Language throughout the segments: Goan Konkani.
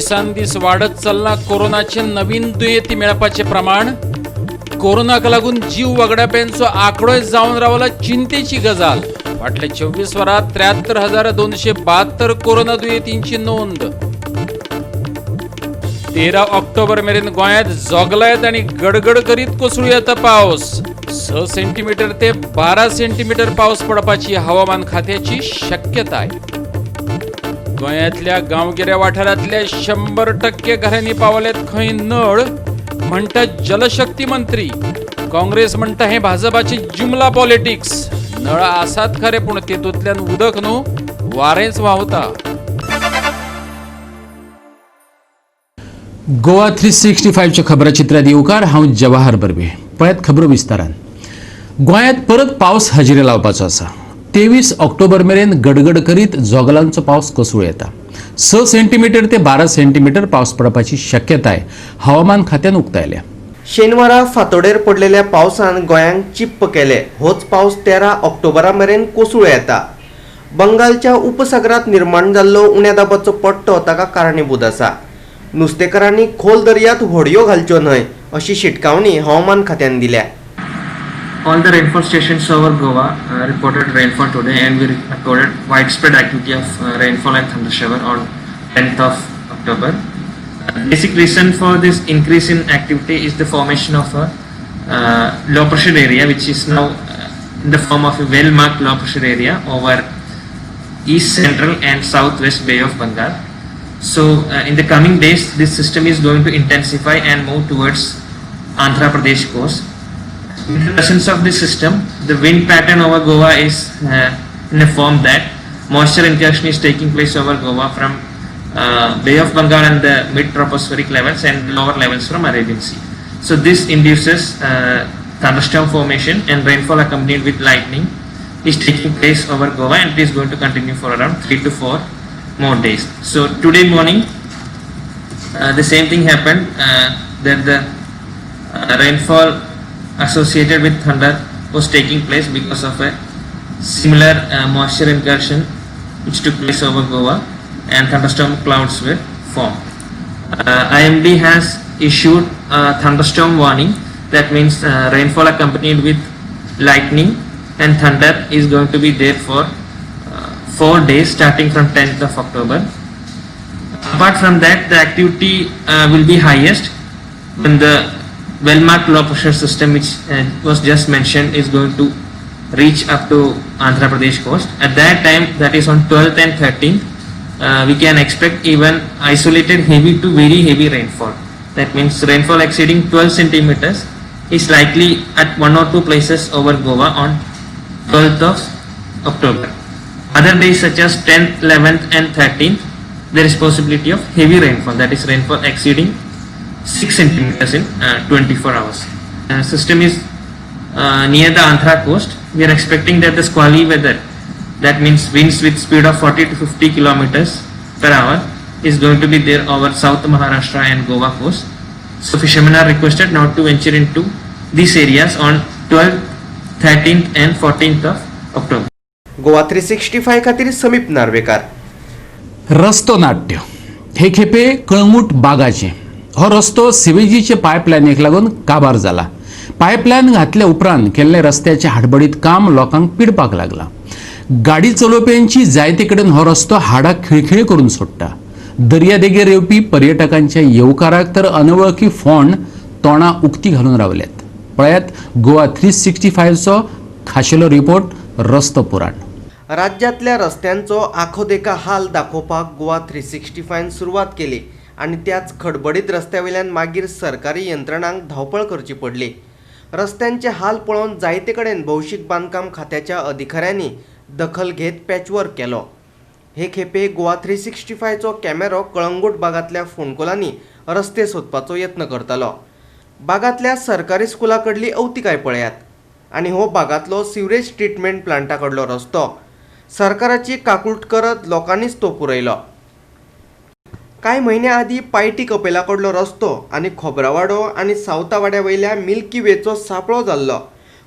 दिसान दीस वाडत चल्लां कोरोनाचे नवीन दुयेंती मेळपाचें प्रमाण. कोरोनाक लागून जीव वगडाप्यांचो आंकडोय जावन रावला चिंतेची गजाल. फाटल्या 24 वरांत 73,272 कोरोना दुयेंतींची नोंद. 13 ऑक्टोबर मेरेन गोंयांत जोगलायत आनी गडगड करीत कोसळूं येता पावस. 6 सेंटीमीटर ते 12 सेंटीमीटर पावस पडपाची हवामान खात्याची शक्यताय. गोंयांतल्या गांवगिऱ्या वाठारांतल्या 100% घरांनी पावल्यात खंय नळ, म्हणटा जलशक्ती मंत्री. काँग्रेस म्हणटा हें भाजपाचे जुमला पॉलिटिक्स. नळ आसात खरे, पूण तेतूंतल्यान उदक न्हू, वारेंच व्हांवता. गोवा 365च्या खबराचित्रात येवकार. हांव जवाहर बर्वे. पळयात खबरो विस्तारान. गोंयांत परत पावस हजेरी लावपाचो आसा. 23 ऑक्टोबर मेरेन गडगड करीत जोगलांचो पावस कोसळूं येता. 6 सेंटीमीटर ते 12 सेंटीमीटर पावस पडपाची शक्यताय हवामान खात्यान उक्तायल्या. शेनवारा फांतोडेर पडलेल्या पावसान गोंयांक चिप्प केले. होच पावस 13 ऑक्टोबरा मेरेन कोसळूं येता. बंगालच्या उपसागरात निर्माण जाल्लो उण्या दाबाचो पट्टो ताका कारणीभूत आसा. नुस्तेकारांनी खोल दर्यांत होडयो घालच्यो न्हय अशी शिटकावणी हवामान खात्यान दिल्या. All the rainfall stations over Goa reported rainfall today, and we recorded widespread activity of rainfall and thunder shower on 10th of October. Basic reason for this increase in activity is the formation of a low pressure area, which is now in the form of a well-marked low pressure area over east central and southwest Bay of Bengal. So, in the coming days, this system is going to intensify and move towards Andhra Pradesh coast. In the presence of this system, the wind pattern over Goa is in a form that moisture incursion is taking place over Goa from Bay of Bengal and the mid tropospheric levels and lower levels from Arabian Sea. So this induces thunderstorm formation, and rainfall accompanied with lightning is taking place over Goa, and it is going to continue for around 3 to 4 more days. So today morning, the same thing happened, that the rainfall associated with thunder was taking place because of a similar moisture incursion which took place over Goa, and thunderstorm clouds were formed. IMD has issued a thunderstorm warning. That means rainfall accompanied with lightning and thunder is going to be there for 4 days starting from 10th of October. Apart from that, the activity will be highest when the well-marked low pressure system, which was just mentioned, is going to reach up to Andhra Pradesh coast. At that time, that is on 12th and 13th, we can expect even isolated heavy to very heavy rainfall. That means rainfall exceeding 12 centimeters is likely at one or two places over Goa on 12th of October. Other days such as 10th, 11th and 13th, there is possibility of heavy rainfall, that is rainfall exceeding 6 centimeters in 24 hours. System is near the Andhra coast. We are expecting that the squally weather, that means winds with speed of 40 to 50 kilometers per hour, is going to be there over South Maharashtra and Goa coast. So fishermen are requested not to venture into these areas on 12th, 13th and 14th of October. Goa 365 खातीर समीप नार्वेकार. रस्तो नाट्य हे खेपे कळंगूट बागाचे. हो रस्तो सिवेजीचे पायपलायनीक लागून काबार जाला. पायपलायन घातल्या उपरांत केल्लें रस्त्याचें हाडबडीत काम लोकांक पिडपाक लागलां. गाडी चलोवप्यांची जायते कडेन हो रस्तो हाडां खिळखिळी करून सोडटा. दर्यादेगेर येवपी पर्यटकांच्या येवकाराक तर अनवळखी फोंड तोंडां उक्ती घालून रावल्यात. पळयात गोवा 365चो खाशेलो रिपोर्ट, रस्तो पुराण. राज्यांतल्या रस्त्यांचो आखो देखा हाल दाखोवपाक गोवा 365न सुरवात केली आनी त्याच खडबडीत रस्त्या वयल्यान मागीर सरकारी यंत्रणांक धांवपळ करची पडली. रस्त्यांचे हाल पळोवन जायते कडेन भौशीक बांदकाम खात्याच्या अधिकाऱ्यांनी दखल घेत पॅचवर्क केलो. हे खेपे गोवा 365चो कॅमेरो कळंगूट बागांतल्या फोंडकुलांनी रस्ते सोदपाचो यत्न करतालो. बागांतल्या सरकारी स्कुला कडली अवतिकाय पळयात आनी हो बागांतलो सिवरेज ट्रिटमेंट प्लांटा कडलो रस्तो. सरकाराची काकूट करत लोकांनीच तो पुरयलो. कांय म्हयन्या आदीं पायटी कपेला कडलो रस्तो आनी खोबरावाडो आनी सावतावाड्या वयल्या मिल्की वेचो सापळो जाल्लो.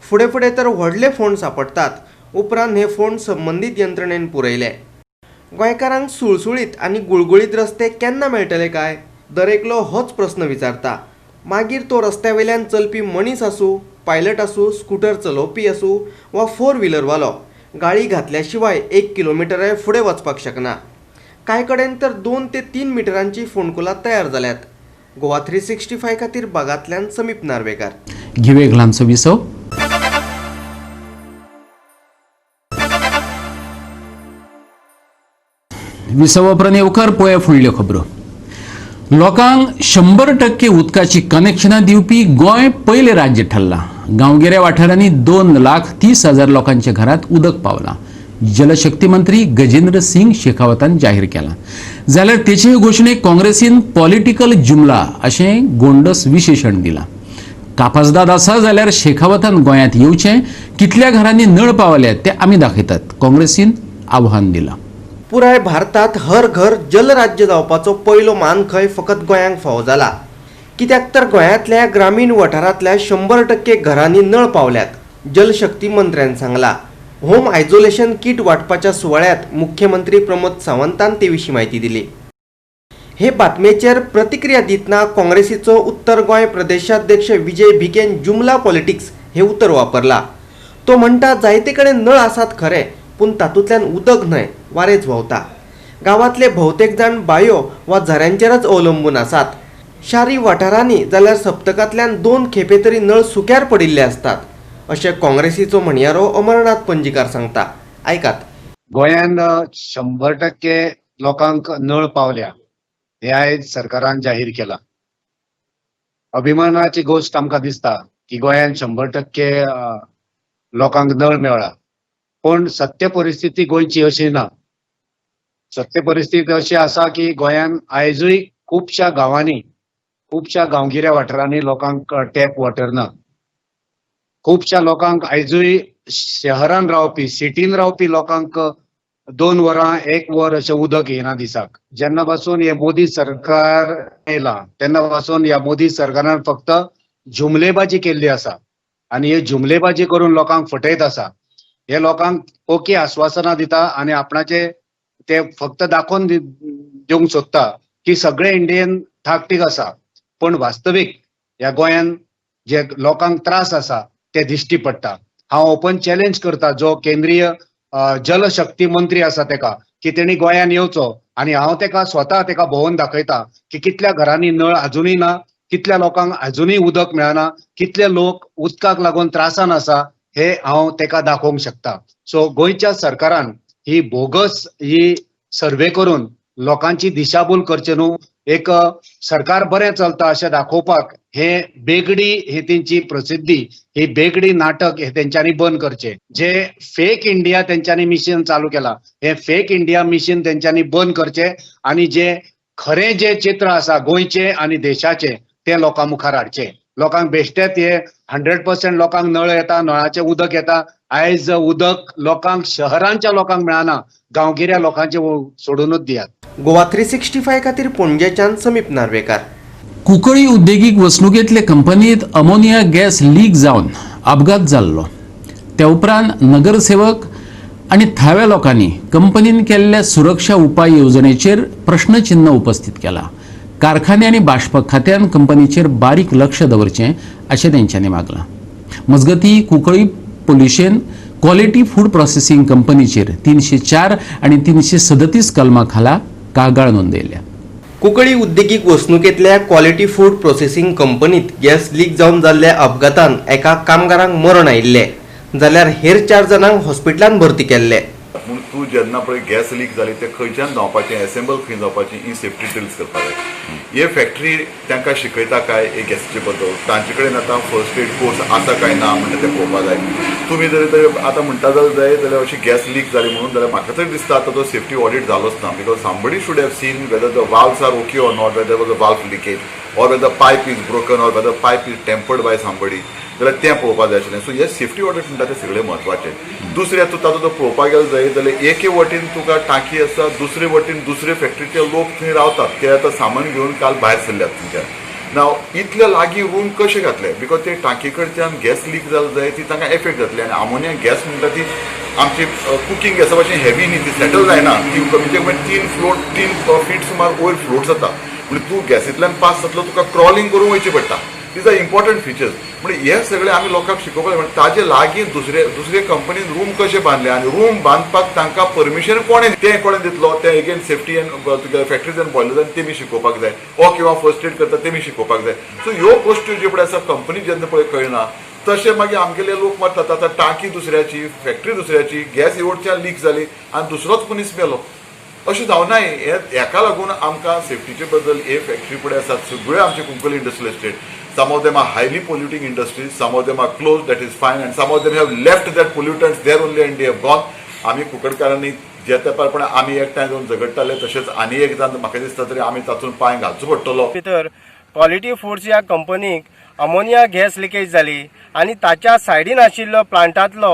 फुडें फुडें तर व्हडले फोंड सांपडटात. उपरांत हे फोंड संबंदीत यंत्रणेन पुरयले. गोंयकारांक सुळसुळीत आनी गुळगुळीत रस्ते केन्ना मेळटले काय? दरेकलो होच प्रस्न विचारता. मागीर तो रस्त्या वयल्यान चलपी मनीस आसूं, पायलट आसूं, स्कुटर चलोवपी आसूं वा फोर व्हिलरवालो, गाळी घातल्या शिवाय 1 किलोमिटरय फुडें वचपाक शकना. कांय कडेन तर 2 ते 3 मिटरांची फोंडकुलां तयार जाल्यात. गोवा 365 खातीर बागांतल्यान समीप नार्वेकार. घेवया एक ल्हानसो विसव. विसवा उपरांत येवकार पळोवया फुडल्यो खबरो. लोकांक 100% उदकाची कनेक्शनां दिवपी गोंय पयलें राज्य ठरलां. गांवगिऱ्या वाठारांनी 2,30,000 लोकांच्या घरांत उदक पावलां. जलशक्ती मंत्री गजेंद्र सिंग शेखावतान जाहीर केलां. जाल्यार तेचे घोशणेक काँग्रेसीन पॉलिटिकल जुमला अशें गोंडस विशेशण दिलां. कापासदाद आसा जाल्यार शेखावतान गोंयांत येवचें, कितल्या घरांनी नळ पावल्यात ते आमी दाखयतात, काँग्रेसीन आव्हान दिलां. पुराय भारतात हर घर जलराज्य जावपाचो पयलो मान खंय फकत गोंयांक फावो जाला. कित्याक तर गोंयांतल्या ग्रामीण वाठारांतल्या 100% घरांनी नळ पावल्यात, जलशक्ती मंत्र्यान सांगला. होम आयसोलेशन किट वांटपाच्या सुवाळ्यांत मुख्यमंत्री प्रमोद सावंतान ते विशीं म्हायती दिली. हे बातमेचेर प्रतिक्रिया दितना काँग्रेसीचो उत्तर गोंय प्रदेशाध्यक्ष विजय भिकेन जुमला पॉलिटिक्स हे उतर वापरला. तो म्हणटा, जायते कडेन नळ आसात खरे, पूण तातूंतल्यान उदक न्हय, वारेंच व्हांवता. गांवांतले भोवतेक जाण बांयो वा झऱ्यांचेरच अवलंबून आसात. शारी वाठारांनी जाल्यार सप्तकांतल्यान 2 खेपे तरी नळ सुक्यार पडिल्ले आसतात, अशें काँग्रेसीचो म्हणयारो अमरनाथ पणजीकार सांगता. आयकात. गोंयान 100% लोकांक नळ पावल्या हे आयज सरकारान जाहीर केला. अभिमानाची गोश्ट आमकां दिसता की गोंयान 100% लोकांक नळ मेळ्ळा. पूण सत्य परिस्थिती गोंयची अशी ना. सत्य परिस्थिती अशी आसा की गोंयान आयजूय खुबश्या गांवांनी, खुबश्या गांवगिऱ्या वाठारांनी लोकांक टॅप वॉटर ना. खुबश्या लोकांक आयजूय शहरान रावपी, सिटीन रावपी लोकांक 2 वरां 1 वर अशें उदक येना दिसाक. जेन्ना पासून हे मोदी सरकार येयलां तेन्ना पासून ह्या मोदी सरकारान फक्त जुमलेबाजी केल्ली आसा आनी हे जुमलेबाजी करून लोकांक फटयत आसा. हे लोकांक ओके आश्वासनां दिता आनी आपणाचे ते फक्त दाखोवन दिवंक सोदता की सगळे इंडियन ठाकठीक आसा, पूण वास्तवीक ह्या गोंयान जे लोकांक त्रास आसा ते दिश्टी पडटा. हांव ओपन चॅलेंज करता जो केंद्रीय जलशक्ती मंत्री आसा तेका की तेणी गोंयान येवचो आनी हांव तेका स्वता तेका भोंवन दाखयता की कितल्या घरांनी नळ अजुनूय ना, कितल्या लोकांक अजुनूय उदक मेळना, कितले लोक उदकाक लागून त्रासान आसा हे हांव तेका दाखोवंक शकता. सो गोंयच्या सरकारान ही बोगस ही सर्वे करून लोकांची दिशाभूल करचे न्हू. एक सरकार बरें चलता अशें दाखोवपाक हे बेगडी ही तेंची प्रसिद्धी, ही बेगडी नाटक हे तेंच्यांनी बंद करचे. जे फेक इंडिया तेंच्यांनी मिशन चालू केला हे फेक इंडिया मिशन तेंच्यांनी बंद करचे आनी जे खरें जे चित्र आसा गोंयचे आनी देशाचे ते लोकां मुखार हाडचे. लोकांक बेश्टेच हे 100% लोकांक नळ येता, नळाचें उदक येता. आयज उदक लोकांक शहरांच्या लोकांक मेळना, गांवगिऱ्या लोकांचे सोडूनच दियात. गोवा 365 खातीर पणजेच्यान समीप नार्वेकार. कुंकळी उद्देगीक वसणुकेंतले कंपनीत अमोनिया गॅस लीक जावन अपघात जाल्लो. त्या उपरांत नगरसेवक आनी थळाव्या लोकांनी कंपनीन केल्ल्या सुरक्षा उपाय येवजणेचेर प्रश्नचिन्ह उपस्थित केला. कारखाने आनी बाष्प खात्यान कंपनीचेर बारीक लक्ष दवरचें अशें तेंच्यांनी मागलां. मजगतीं कुंकळी पोलिशेन क्वॉलिटी फूड प्रोसेसिंग कंपनीचेर 304 आनी 337 कलमा खाला कागाळ नोंदयल्या. कुंकळी उद्देगीक वसणुकेंतल्या क्वॉलिटी फूड प्रोसेसिंग कंपनीत गॅस लीक जावन जाल्ल्या अपघातान एका कामगारांक मरण आयिल्लें, जाल्यार हेर 4 जाणांक हॉस्पिटलांत भरती केल्ले. पूण तूं जेन्ना पळय गॅस लीक जाली ते खंयच्यान जावपाचें, एसेंबल खंय जावपाची, ही सेफ्टी ड्रिल्स करपाक जाय. हे फॅक्टरी तांकां शिकयता काय हे गॅसीचे बद्दल, तांचे कडेन आतां फर्स्ट एड कोर्स आसा काय ना म्हणटा तें पळोवपाक जाय. तुमी जरी आतां म्हणटा जाल्यार जाय जाल्यार अशी गॅस लीक जाली म्हणून जाल्यार म्हाका तरी दिसता आतां तो सेफ्टी ऑडीट जालोच ना, because somebody should have seen whether the valves are okay or not, whether was a valve leakage or whether pipe is broken or whether pipe is tampered by somebody, जाल्यार तें पळोवपाक जाय आशिल्लें. सो हे सेफ्टी ऑडीट म्हणटा तें सगळें म्हत्वाचें. दुसरें तूं तातूंत पळोवपाक गेलें जाय जाल्यार एके वटेन तुका टांकी आसा, दुसरे वटेन दुसरे फॅक्टरीचे लोक थंय रावतात, ते आतां सामान घेवन काल भायर सरल्यात थंयच्यान. नाव इतले लागीं रूम कशे घातले, because ते टांकी कडच्यान गॅस लीक जाल जाय ती तांकां एफेक्ट जातली आनी आमोनिया गॅस म्हणटा ती आमची कुकींग गॅसा भाशेन हेवी न्ही, ती सेटल जायना, ती कमीचे कमी 3 फीट सुमार वयर फ्लोट जाता. म्हणजे तूं गॅसींतल्यान पास जातलो, तुका क्रॉलिंग करूंक वयचें पडटा. These are important features. म्हणजे हे सगळे आमी लोकांक शिकोवपाक जाय. ताजे लागीं दुसरे कंपनीन रूम कशे बांदले आनी रूम बांदपाक तांकां परमिशन कोणें तें कोणें दितलो, तें अगेन सेफ्टी एंड तुगे फॅक्टरीज एंड बॉयलर्स तेमी शिकोवपाक जाय, ओ किंवा फर्स्ट एड करता तेमी शिकोवपाक जाय. सो ह्यो गोश्टी ज्यो पळय आसा कंपनी जेन्ना पळय कळना तशें मागीर आमगेले लोक मरतात. आतां टांकी दुसऱ्याची, फॅक्टरी दुसऱ्याची, गॅस एवडच्यान लीक जाली आनी दुसरोच मनीस मेलो, अशें जावना. हे हेका लागून आमकां सेफ्टीचे बद्दल हे फॅक्टरी फुडें आसात सगळ्यो आमचे Cuncolim industrial estate, some of them are highly polluting industries, some of them are closed, that is fine, and some of them have left that pollutants there only and they have gone. आमी कुंकळकारांनी जे तेंपार आमी एकठांय जावन झगडटाले, तशेंच आनी एक जावन म्हाका दिसता तरी आमी तातूंत पांय घालचो पडटलो. भितर क्वॉलिटी फुड्स ह्या कंपनीक अमोनिया गॅस लिकेज जाली आनी ताच्या सायडीन आशिल्लो प्लांटांतलो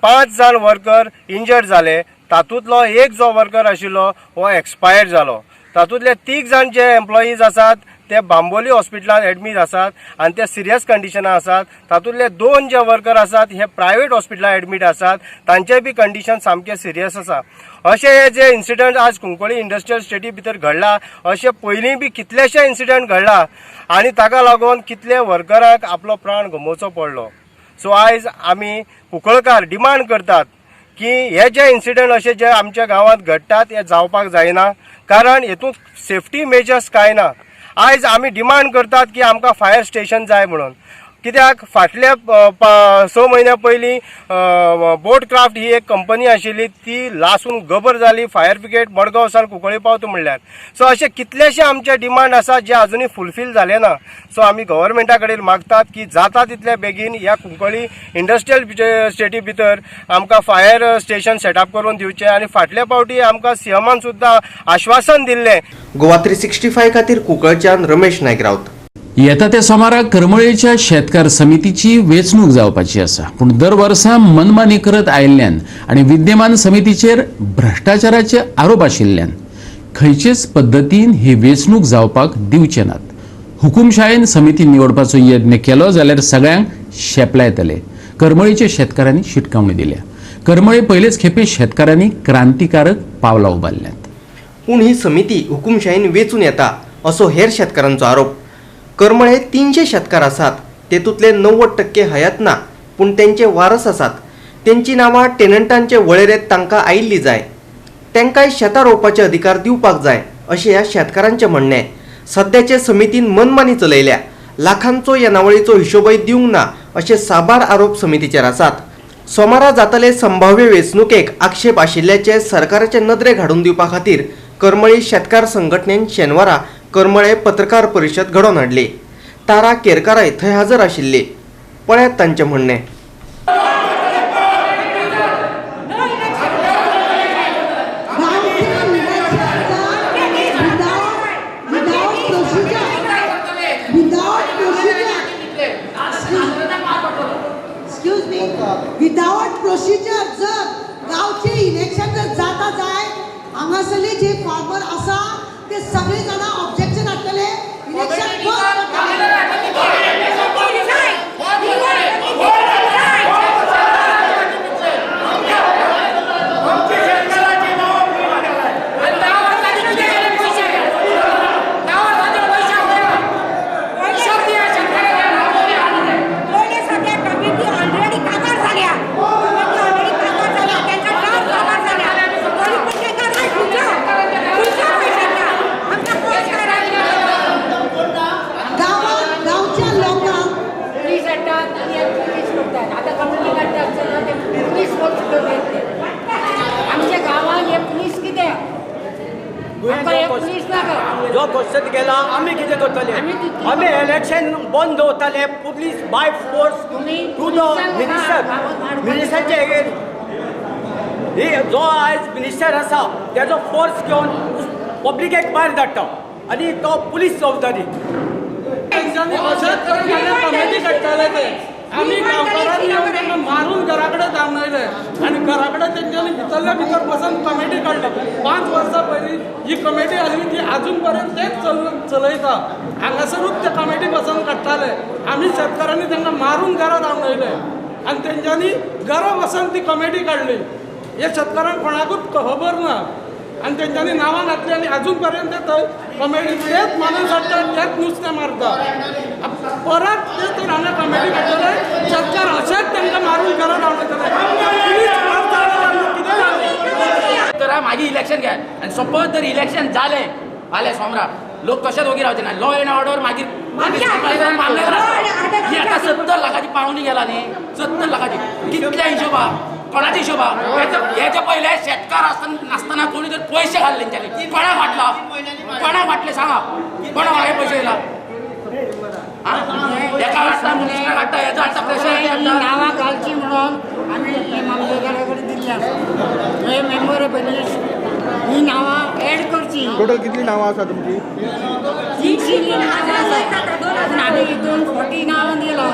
5 जाण वर्कर इंजर्ड जाले. तातूंतलो एक जो वर्कर आशिल्लो हो एक्सपायर्ड जालो. तातूंतले 3 जाण जे एम्प्लॉईज आसात ते बांबोली हॉस्पिटलांत एडमीट आसात आनी ते सिरियस कंडिशनान आसात. तातूंतले 2 जे वर्कर आसात हे प्रायवेट हॉस्पिटलांत एडमीट आसात, तांचे बी कंडिशन सामकें सिरियस आसा. अशे हे जे इन्सिडंट आज कुंकळी इंडस्ट्रियल स्टेटी भितर घडला, अशे पयलीं बी कितलेशे इन्सिडंट घडला आनी ताका लागून कितले वर्करांक आपलो प्राण गमोवचो पडलो. सो आयज आमी कुंकळकार डिमांड करतात की हे जे इन्सिडंट अशे जे आमच्या गांवांत घडटात हे जावपाक जायना, कारण हेतूंत सेफ्टी मेजर्स कांय ना. आयज आमी डिमांड करतात की आमकां फायर स्टेशन जाय म्हणून, कित्याक फाटल्या 6 म्हयन्या पयलीं बोट क्राफ्ट ही एक कंपनी आशिल्ली ती लासून गबर जाली. फायर ब्रिगेड मडगांव सावन कुंकळी पावता म्हणल्यार. सो अशे कितलेशे आमचे डिमांड आसा जे अजुनूय फुलफील जाले ना. सो आमी गव्हर्मेंटा कडेन मागतात की जाता तितले बेगीन ह्या कुंकळी इंडस्ट्रियल स्टेटी भितर आमकां फायर स्टेशन सेटअप करून दिवचें. आनी फाटल्या फावटी आमकां सीएमान सुद्दां आश्वासन दिल्लें. गोवा 365 खातीर कुंकळच्यान रमेश नायक राऊत. येता त्या सोमाराक करमळेच्या शेतकार समितीची वेंचणूक जावपाची आसा, पूण दर वर्सा मनमानी करत आयिल्ल्यान आनी विद्यमान समितीचेर भ्रश्टाचाराचे आरोप आशिल्ल्यान खंयचेच पद्दतीन ही वेंचणूक जावपाक दिवचे नात. हुकुमशायेन समिती निवडपाचो यत्न केलो जाल्यार सगळ्यांक शेपलायतले, करमळीच्या शेतकारांनी शिटकावणी दिल्या. करमळे पयलेच खेपे शेतकारांनी क्रांतिकारक पावलां उबारल्यांत. पूण ही समिती हुकुमशाहीन वेंचून येता असो हेर शेतकारांचो आरोप. करमळे 300 शेतकार आसात, तेतूंतले 90% हयात ना, पूण तेंचे वारस आसात. तेंची नांवां टेनंटांचे वळेरेंत तांकां आयिल्ली जाय, तांकांय शेतां रोवपाचे अधिकार दिवपाक जाय अशें ह्या शेतकारांचें म्हणणें. सद्याचे समितीन मनमानी चलयल्या, लाखांचो येणावळीचो हिशोबय दिवंक ना अशे साबार आरोप समितीचेर आसात. सोमारा जातले संभाव्य वेंचणुकेक आक्षेप आशिल्ल्याचे सरकाराचे नदरेक हाडून दिवपा खातीर करमळी शेतकार संघटनेन शेनवारा करमळे पत्रकार परिशद घडोवन हाडली. तारा केरकाराय थंय हजर आशिल्ली. पळयात तांचें म्हणणें. विदाउट प्रोसिजर जर गांवचे इलेक्शन जर जाता जाय, हांगासरले जे फार्मर आसा ते सगळे जाणां ऑब्जेक्शन हाडटले, इलेक्शन बंद करतले. जो क्वेश्चन केला आमी कितें करतले, आमी इलेक्शन बंद दवरतले. Police by force to the minister, मिनिस्टरचे ही जो आयज मिनिस्टर आसा तेजो फोर्स घेवन पब्लिकेक भायर धाडटा आनी तो पुलीस चौदारी. कमेटी काडटाले ते आमी गांवकारांनी येवन तांकां मारून घरा कडेन धांवडायले आनी घरा कडेन तेंच्यांनी भितरल्या भितर बसून कमेटी काडली. 5 वर्सां पयलीं ही कमेटी आसली ती आजून पर्यंत तेच चलयता. हांगासरूच ते कमेटी बसून काडटाले. आमी शेतकारांनी तांकां मारून घरा धांवडायले. आनी तेंच्यांनी घरा वचून ती कमिटी काडली. हे शेतकारांक कोणाकूच खबर ना आनी तेंच्यांनी नांवां घातली आनी अजून पर्यंत ते थंय कमिटी तेच मानून सोडटा, तेच नुस्तें मारता. परत ते तर हांगा कमिटी काडटले, शेतकार अशेंच तांकां मारून घरा धांवडयतले. कितें जालें तर मागीर इलेक्शन घे आनी सपोज जर इलेक्शन जालें फाल्यां सोमरा लोक कशेंच ओगी रावचे ना. लॉ एंड ऑर्डर मागीर ही आतां 70 लाखाची पावणी गेला न्ही, 70 लाखाची कितल्या हिशोबा, कोणाच्या हिशोबा? हेच्या पयले शेतकार नासतना कोणी तर पयशे घाल्ले तेंच्यांनी. कोणाक वाटला, कोणाक वाटले सांगा, कोणाक हे पयशे दिला? हेका वाटता, मिनिस्टराक वाटता, हेजो हाडटा, प्रेशर. नांवां घालची म्हणून आमी मामलेदारा कडेन दिल्ली आसा. हे मेंबर पयलीं ही नांवां एड करची. टोटल कितली नांवां आसा तुमची? 300 नांवां आसा, पूण आमी हितून 40 नांवां दिला.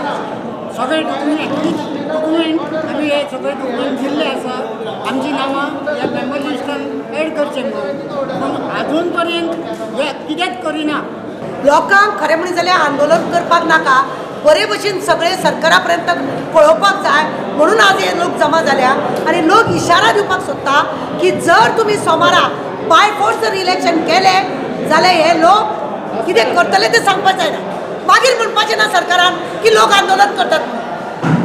सगळे डॉक्युमेंट आमी हे सगळे डॉक्युमेंट दिल्ले आसा. आमची नांवां ह्या मेंबर लिस्टान एड करचे म्हणून, पूण आजून पर्यंत हे कितेंच करिना. लोकांक खरें म्हणीत जाल्यार आंदोलन करपाक नाका, बरे भशेन सगळे सरकारा पर्यंत कळोवपाक जाय म्हणून आज हे लोक जमा जाल्या आनी लोक इशारा दिवपाक सोदता की जर तुमी सोमारा बाय फोर्स जर इलेक्शन केलें जाल्यार हे लोक कितें करतले तें सांगपाक जायना. मागीर म्हणपाचें ना सरकारान की लोक आंदोलन करतात.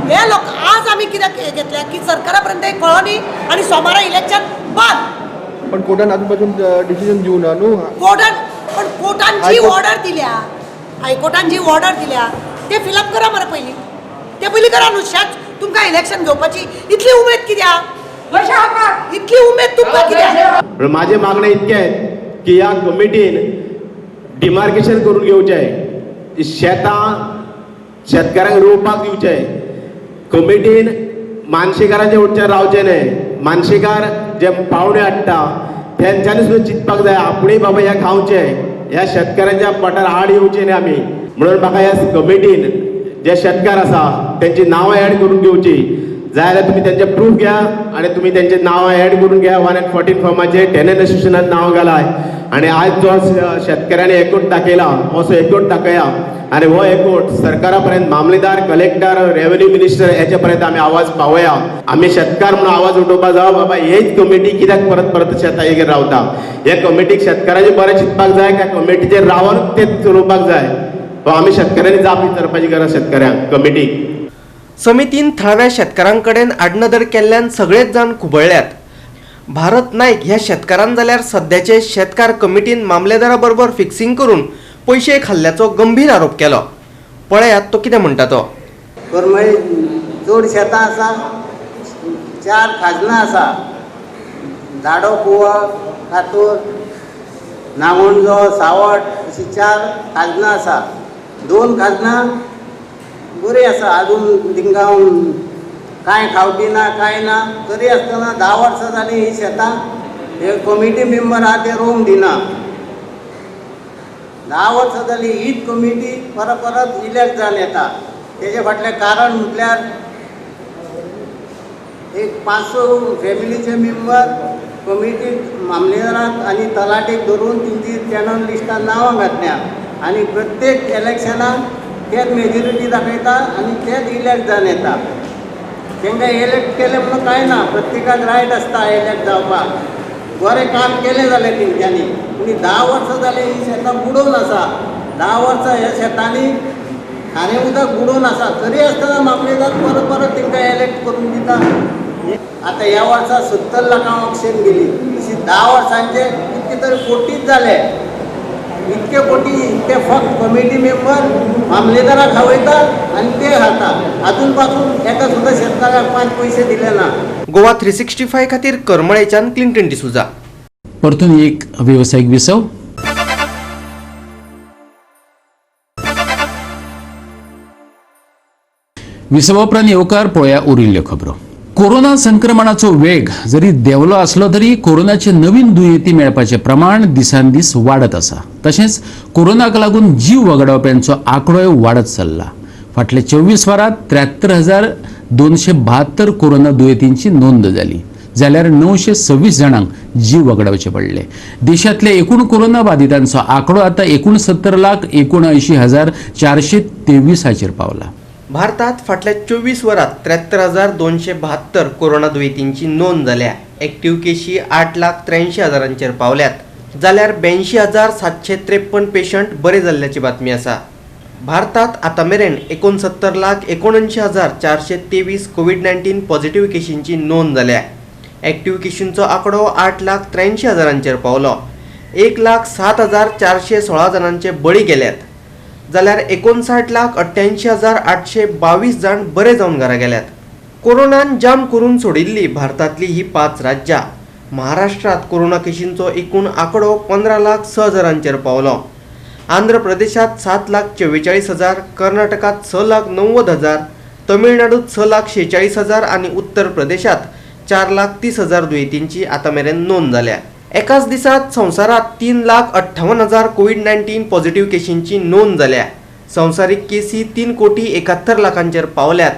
हे लोक आज आमी कित्याक घेतल्या की सरकारा पर्यंत कळो न्ही आनी सोमारा इलेक्शन बंद. पण कोर्टान अजून पासून डिसिजन दिवना ना न्हू कोर्टान? पण कोर्टान जी ऑर्डर दिल्या, हायकोर्टान जी ऑर्डर दिल्या ते फिलअप करा मरे पयलीं, ते पयलीं करा न्हू. शेत तुमकां इलेक्शन घेवपाची इतली उमेद कित्याक, इतली उमेद तुमकां कित्याक? माझे मागणे इतके आहेत की ह्या कमिटीन डिमार्केशन करून घेवचें, शेतां शेतकारांक रोवपाक दिवचें. कमिटीन मानशेकारांचे वटच्यान रावचें न्हय. मानशेकार जे पावणे हाडटा तेंच्यांनी सुद्दां चिंतपाक जाय आपणें बाबा ह्या खावचें, ह्या शेतकारांच्या पोटार आड येवचें न्हय आमी. म्हणून म्हाका ह्या कमिटीन जे शेतकार आसा तेंची नांवां एड करून घेवची. जाय जाल्यार तुमी तेंचे प्रूफ घ्या आनी तुमी तेंचे नांवां एड करून घ्या. 1 and 14 फॉर्माचेर टेनंट एसोसिएशनान नांव घालाय आनी आयज जो शेतकऱ्यांनी एकवट दाखयला असो एकवट दाखया आनी हो एकवट सरकारा पर्यंत, मामलेदार, कलेक्टर, रेव्हेन्यू मिनिस्टर हेचे पर्यंत आमी आवाज पावया. आमी शेतकार म्हणून आवाज उठोवपा जावो बाबा हेच कमिटी कित्याक परत परत शेतां रावता. हे कमिटीक शेतकाराचें बरें चिंतपाक जाय काय कमिटीचेर रावन ते चलोवपाक जाय? हो आमी शेतकऱ्यांनी जाप विचारपाची गरज शेतकऱ्यांक कमिटीक. समितीन थळाव्या शेतकारांकडेन आडनदर केल्ल्यान सगळेच जाण खुबळ्ळ्यात. भारत नायक ह्या शेतकारान जाल्यार सद्याचे शेतकार कमिटीन मामलेदारा बरोबर फिक्सिंग करून पयशे खाल्ल्याचो गंभीर आरोप केलो. पळयात तो कितें म्हणटा तो. करमळी चड शेतां आसा, 4 खाजनां आसा, झाडो, कुवा, कातूर, नागोणजो, सावट अशी 4 खाजनां आसा. 2 खाजनां बरी आसा, आजून तिंका कांय खावटी ना कांय ना, तरी आसतना 10 वर्सां जालीं ही शेतां हे कमिटी मेंबर आहा ते रोवंक दिना. 10 वर्सां जालीं हीच कमिटी परत परत इलेक्ट जावन येता. तेजे फाटलें कारण म्हटल्यार एक 500 फॅमिलीचे मेंबर कमिटीक मामलेदाराक आनी तलाटीक धरून तेंची टेनंट लिस्टान नांवां घातल्या आनी प्रत्येक इलेक्शनाक तेच मेजॉरिटी दाखयता आनी तेच इलेक्ट जावन येता. तांकां इलेक्ट केलें म्हणून कांय ना, प्रत्येकाक रायट आसता इलेक्ट जावपाक. बरें काम केलें जाल्यार तेंच्यांनी, पूण 10 वर्सां जालीं हीं शेतां बुडोवन आसा. 10 वर्सां ह्या शेतांनी खारें उदक बुडोवन आसा, तरी आसतना मामलेदार परत परत तांकां इलेक्ट करून दिता. आतां ह्या वर्सा 70 लाखां ऑक्शन गेली, अशी 10 वर्सांचे कितके तरी कोटीच जाले. इतके कोटी ते फक्त कमिटी मेंबर मामलेदाराक खावयता आनी ते खाता. आजून पासून एका सुद्दां शेतकाराक 5 पयशे दिले ना. गोवा 365 खातीर करमळेच्यान क्लिंटन डिसुजा. परतून एक वेवसायीक विसव. विसवा उपरांत येवकार पळोवया उरिल्ल्यो खबरो. कोरोना संक्रमणाचो वेग जरी देंवलो आसलो तरी कोरोनाचे नवीन दुयेंती मेळपाचें प्रमाण दिसान दीस वाडत आसा. तशेंच कोरोनाक लागून जीव वगडावप्यांचो आंकडोय वाडत चल्ला. फाटले 24 वरांत 73,272 कोरोना दुयेंतींची नोंद जाली, जाल्यार 926 जाणांक जीव वगडावचे पडले. देशांतल्या एकूण कोरोना बाधितांचो आंकडो आतां 69,79,423 हाचेर पावला. भारतात फाटल्या 24 वरांत 73,272 कोरोना दुयेंतींची नोंद जाल्या. एक्टिव्ह केशी 8,83,000 पावल्यात, जाल्यार 82,753 पेशंट बरे जाल्ल्याची बातमी आसा. भारतात आतां मेरेन 69,79,423 कोवीड-19 पॉझिटिव्ह केशींची नोंद जाल्या. एक्टिव्ह केशींचो आंकडो 8,83,000 पावलो. 1,07,416 जाणांचे बळी गेल्यात, जाल्यार 59,88,822 जाण बरे जावन घरा गेल्यात. कोरोनान जाम करून सोडिल्ली भारतांतली ही 5 राज्यां. महाराष्ट्रांत कोरोना केशींचो एकूण आंकडो 15,06,000 पावलो. आंध्र प्रदेशांत 7,44,000, कर्नाटकांत 6,90,000, तमिळनाडूत 6,46,000 आनी उत्तर प्रदेशांत 4,30,000 दुयेंतींची आतां मेरेन नोंद जाल्या. एकाच दिसात संवसारांत 3,58,000 कोवीड-19 पॉझिटिव्ह केशींची नोंद जाल्या. संवसारीक केसी 3,71,00,000 पावल्यात.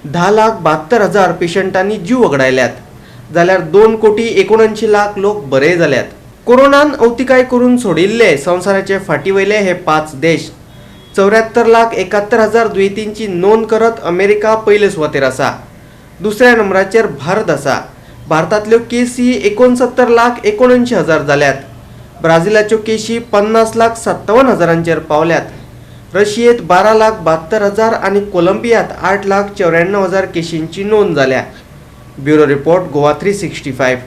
10,72,000 पेशंटांनी जीव वगडायल्यात, जाल्यार 2,79,00,000 लोक बरे जाल्यात. कोरोनान अवतिकाय करून सोडिल्ले संवसाराचे फाटी वयले हे 5 देश. 74,71,000 दुयेंतींची नोंद करत अमेरिका पयले सुवातेर आसा. दुसऱ्या नंबराचेर भारत आसा. भारतांतल्यो केसी 69,79,000 जाल्यात. ब्राझिलाच्यो केशी 50,57,000 पावल्यात. रशियेंत 12,72,000 आनी कोलंबियांत 8,94,000 केशींची नोंद जाल्या. Bureau report, Goa 365.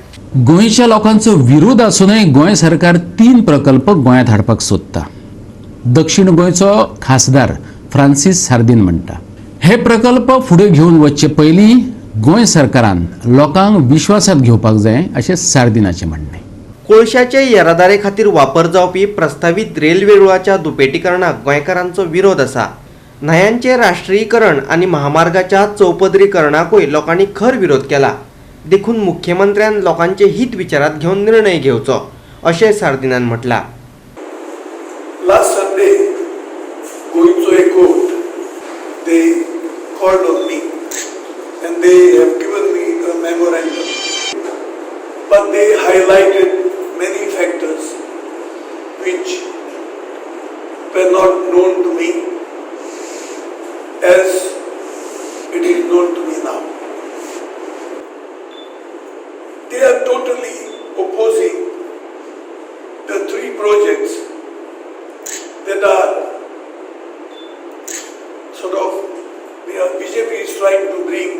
गोंयच्या लोकांचो विरोध आसूनय गोंय सरकार 3 प्रकल्प गोंयांत हाडपाक सोदता. दक्षिण गोंयचो खासदार फ्रांसीस सार्दीन म्हणटा, हे प्रकल्प फुडें घेवन वचचे पयलीं गोंय सरकारान लोकांक विश्वासात घेवपाक जाय अशें सार्दिनाचें म्हणणें. कोळशाचे येरादारी खातीर वापर जावपी प्रस्तावीत रेल्वे रुळाच्या दुपेटीकरणाक गोंयकारांचो विरोध आसा. न्हंयांचें राष्ट्रीयीकरण आनी महामार्गाच्या चौपदरीकरणाकूय लोकांनी खर विरोध केला. देखून मुख्यमंत्र्यान लोकांचे हित विचारात घेवन निर्णय घेवचो अशें सार्दिनान म्हटलां. Last Sunday, गोंयचो एकवट, they called on me and they have given me a memorandum. But they highlighted many factors which were not known to me as it is known to me now. They are totally opposing the 3 projects that are sort of the BJP is trying to bring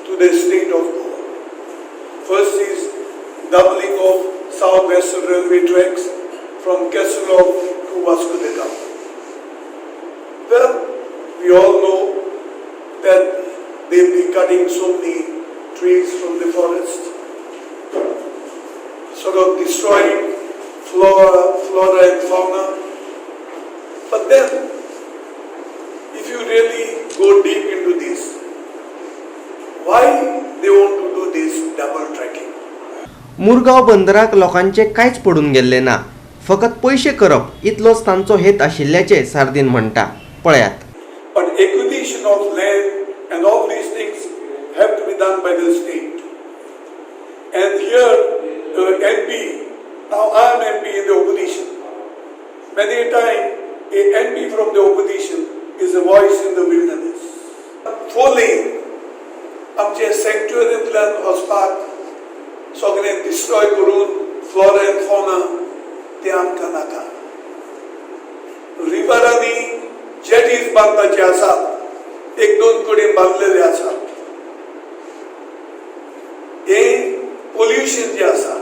to the state of Goa. First is doubling of South Western Railway tracks from Kesulov to Vasco da Gama. Well, we all know that they'll be cutting so many trees from the forest, sort of destroying flora and fauna. But then, if you really go deep into this, why they want to do this double tracking? Murgaon बंदराक लोकांचे कांयच पडून गेल्लें ना, फकत पयशे करप इतलोच तांचो हेत आशिल्ल्याचें सार्दीन म्हणटा. पळयात. But acquisition of land and all these things have to be done by the state. And here, the MP, now I am MP in the opposition. Many a time, a MP from the opposition is a voice in the wilderness. 4 lane, आमचे सँक्च्युअरींतल्यान वचपाक सगळें डिस्ट्रॉय करून फ्लोरा एंड फॉना ते आमकां नाका. रिवरांनी जेटीज बांदपाचे आसात, 1-2 कडेन बांदलेले आसात. हे पोल्युशन जें आसा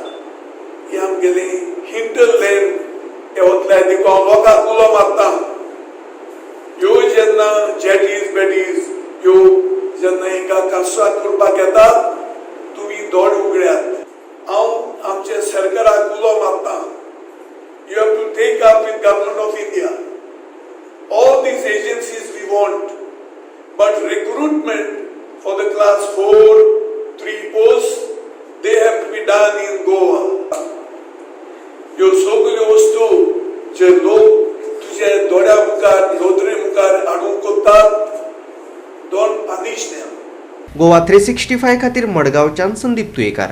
हें आमगेलें हिंटरलँड हे वतले. देखून हांव लोकांक उलो मारता, ह्यो जेन्ना जेटीज बेटीज ह्यो जेन्ना हिंगा कन्स्ट्रक्ट करपाक येतात, तुमी दोळे उगड्यात. हांव आमच्या सरकाराक उलो मारता, you have to take up with Government of India. All these agencies we want, but recruitment for the class 4, 3 posts, they have to be done in Goa. ह्यो सगल्यो वस्तू जे लोक तुजे दोळ्या मुखार नदरे मुखार हाडूंक कोत्तात, don't punish them. Goa 365 खातीर मडगांवच्यान संदीप तुयेकार.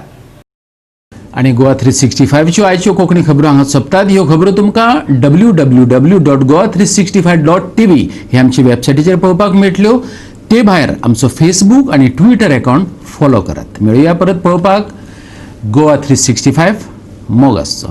आनी गोवा 365च्यो आयच्यो कोंकणी खबरो हांगा सोंपतात. ह्यो खबरो तुमकां www.goa365.tv हे आमचे वेबसायटीचेर पळोवपाक मेळटल्यो. ते भायर आमचो फेसबूक आनी ट्विटर अकावंट फॉलो करात. मेळुया परत पळोवपाक गोवा 365. मोग आसचो.